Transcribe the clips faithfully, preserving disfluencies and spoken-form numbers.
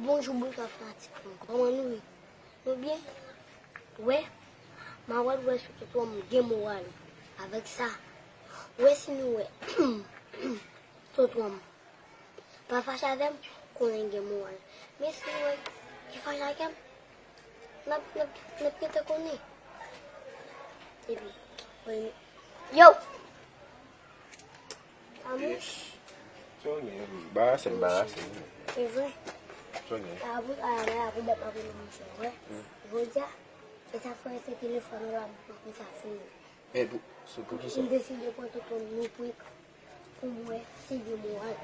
Bonjou, bonswa fanatik mwen. Kòman nou ye? Nou byen? Wè, Mawad wè sou tonton m gen moral. Avèk sa, wè si nou wè tonton m pa fache avè m, konnen gen moral. Men si nou wè ki fache avè m, n ap, n ap, n ap gentan konnen. Epi, wè, yo! Amouch. Sa w gen? Barase m, barase m. E vre. Sa w gen? Apre, apre, apre, apre, monchè, wè. Jodi a, e sa frè se telefòn la, m ap sa fini. E pou, se pou ki sa? M deside pran tonton m nou prank pou m wè si gen moral.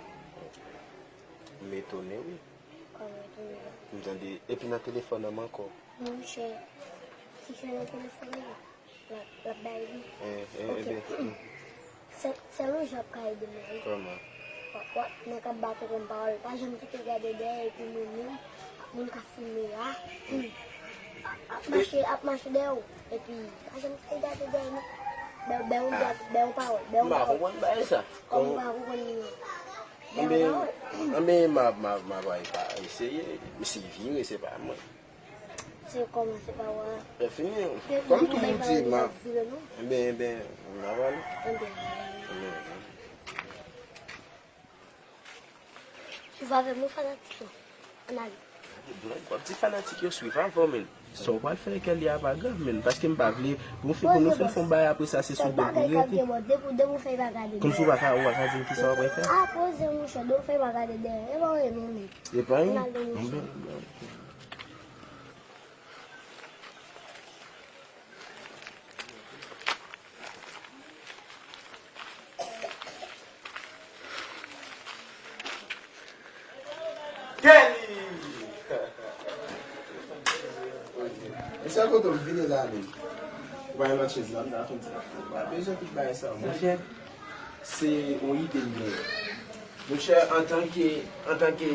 M etone, wi. Kòman etone la? M tande, epi nan telefòn nan m ankò. Monchè, si se nan telefòn nan, l ap, l ap bay li. Eh, eh, ok. Ebyen, sèl, sèl yon jan ap ka ede m la, wi. Kòman? W ap, w ap, nèg ap ba tonton m pawòl, pa janm kite gade dèyè, epi mwen menm, ak moun k ap filme a, ap, ap mache, ap mache dèyè w, epi pa janm kite gade dèyè non. Bè, bè yon, bè, bè yon pawòl, bè yon pawòl. M pa konprann bagay sa. Kòman ou pa konprann li an? Bè yon pawòl. Anben, anben, m a, m a, m a, m a eseye, si vire, se pa mwen. Se kòman, se pa wa. Lè fini, kòm tou moun di, m a, enben, enben, m a pale. Enben. Enben, enben. Swiv avè m wi fanatik yo. Ann ale. W ap di fanatik yo swiv avè w, men. Sa w pral fè kè li a pa grav, men. Paske m pa vle, pou nou fin, pou nou fin fè yon bagay apre sa, se sou bèl pou rete. Kòmsi w pa ka, ou pa ka di m kisa w ap fè. A poze, monchè, depi w fè pa gade dèyè. E pa anyen non, men. E pa anyen. Ann ale, monchè. Ann ale, monchè. Kenny! Mesye, kote w vini la menm? Ou pa gen lòt chez la, m ta fè yon ti bagay. Ou pa bezwen tout bagay sa, monchè. Se yon ide m genyen. Monchè, antanke, antanke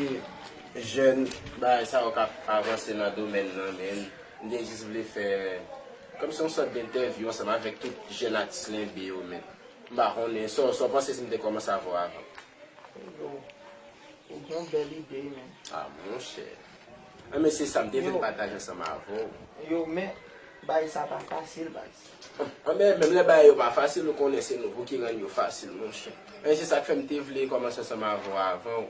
jèn, bagay sa yo k ap avanse nan domèn nan, men, m te jis vle fè kòmsi yon sòt de entèvyou ansanm avèk tout jèn atis Lenbe yo, men. M pa konnen, sa w, sa w panse si m te kòmanse avè w avan? Yo, ou gen yon bèl ide, men. A, monchè. Anben, se sa m te vin pataje ansanm avè w. Yo, men, bagay sa pa fasil, baz. Anben, menm lè bagay yo pa fasil, ou konnen se nou pou ki rann yo fasil, monchè. Men se sa k fè m te vle kòmanse ansanm avè w avan.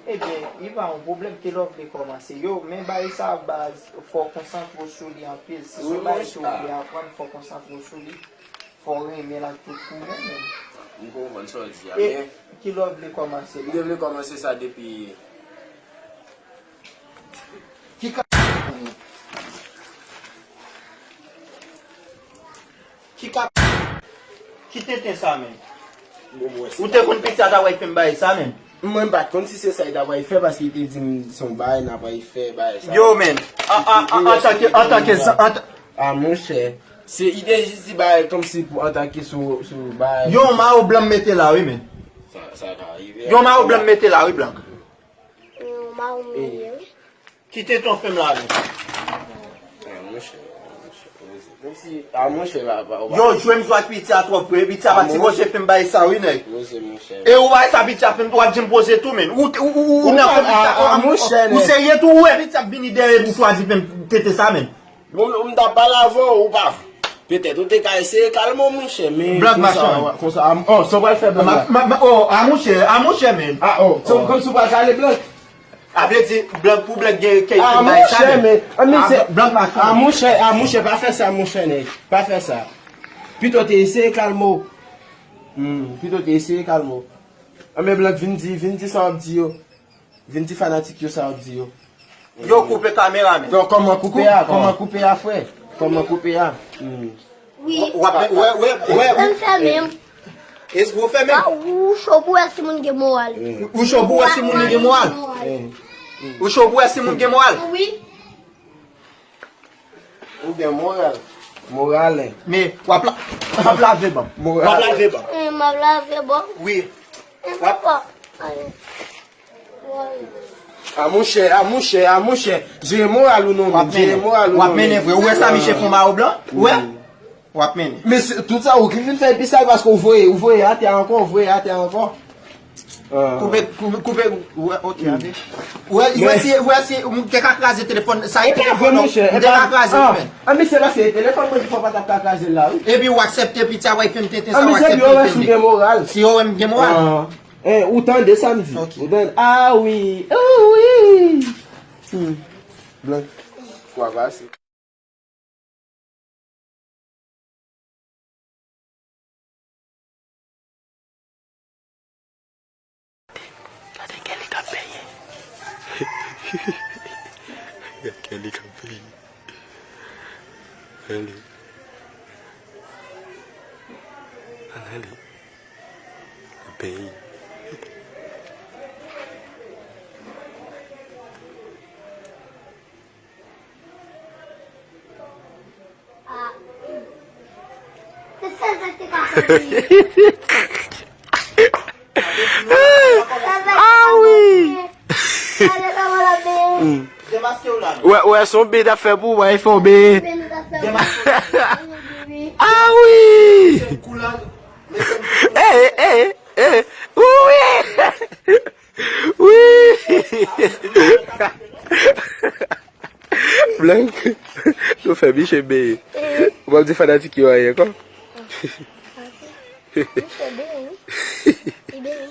Ebyen, li pa yon pwoblèm, kilè w vle kòmanse. Yo, men bagay sa, baz, fò w konsantre w sou li anpil. Si se yon bagay ke w vle aprann, fò w konsantre w sou li. Fò w renmen l ak tout kouran, men. M konprann sa w di a, men. E kilè w vle kòmanse la? M te vle kòmanse sa depi Ki ka, ki ka, ki tenten sa menm? Ou te konn piti a ta pral fè m bagay sa menm? Mwen m pa t konn si se sa li ta pral fè, paske li te di m se yon bagay n a pral fè, bagay sa. Yo, men, an, an, an, antanke, antanke, antanke, a, monchè, se, li te jis di bagay kòmsi pou antanke sou, sou bagay. Yon mayo blan m mete la, wi, men. Sa, sa ka rive. Yon mayo blan m mete la, wi, blan. Yon mayo m mete, wi. Kite ton fenm la, non. A, monchè, monchè, poze. Menm si, a, monchè, pa, pa, pa. Yo, jwe m jwe ak piti a twòp vre. Piti a pa ti monchè fè m bay sa, wi, nèg. Poze, monchè. E ou bay sa piti a fè m tou, w ap di m poze tou, men. Ou, ou, ou, ou nan fè piti a, a, monchè, ou serye tou, ou wè piti a vini dèyè m tou, w ap di fè m tete sa, men. Bon, m t ap pale avè w, ou pa. Petèt ou te ka eseye kalme w, monchè, men konsa, konsa, a, oh, sa w pral fè, Blank? Ma, ma, ma, oh, a, monchè, a, monchè, men. A, oh, sa w, kòmsi w pral kale Blank? A vle di, Blank, pou Blank gen kèk bagay sa, men. A, monchè, men, a, men se, Blank, a, monchè, a, monchè, pa fè sa, monchè, nèg. Pa fè sa. Pito te eseye kalme w. Hmm, pito te eseye kalme w. Anben, Blank, vin di, vin di sa w ap di yo. Vin di fanatik yo sa w ap di yo. Yo koupe kamera, men. Donk, kòman koupe a? Kòman koupe a, frè? Kòman koupe a? Hmm. Wi. W ap, wè, wè, wè. Mwen fèmen. Èske w fèmen? Ou cho pou wè si moun gen moral. Ou cho pou wè si moun gen moral. Ou cho pou wè si moun gen moral. Wi. Ou gen moral. Moral, en. Men, w ap la-, w ap lave ban. Moral. W ap lave ban. Wi, m ap lave ban. Wi. W ap. A, monchè, a, monchè, a, monchè. Jere moral ou non, men. Jere moral ou non, men. W ap mennen vre. Ou wè sa, misye fè mayo blan? Ou wè? W ap mennen. Men se, tout sa, ou ki vin fè pi sal paske ou voye, ou voye atè ankò, ou voye atè ankò. Koupe, koupe, koupe. Wè, ok, ade. Wè, wè si, wè si, m te ka kraze telefòn, sa e telefòn, non. M te ka kraze, men. An, misye, paske telefòn mwen ki fò pa t ap ka kraze l la, wi. Epi w aksepte piti a, w ap fè m tenten sa, w aksepte fè m. An, misye, yo wè si w gen moral. Si yo wè m gen moral. Eh, ou tande sa m di? Ok. Ou tande? Ah wi, oh wi. Hmm. Blank. Kwa pase. Gade Kelly k ap benyen. Gade Kelly k ap benyen. Gade. Gade. L ap benyen. Ah wi! Wè, wè, se yon bèy t ap fè pou ou, wè, fè yon bèy. Ah wi! Eh, eh, eh, wi! Wi! Blank, nou fè Miche beye. Ou p ap di fanatik yo anyen ankò? Miche beye, wi. Li beye.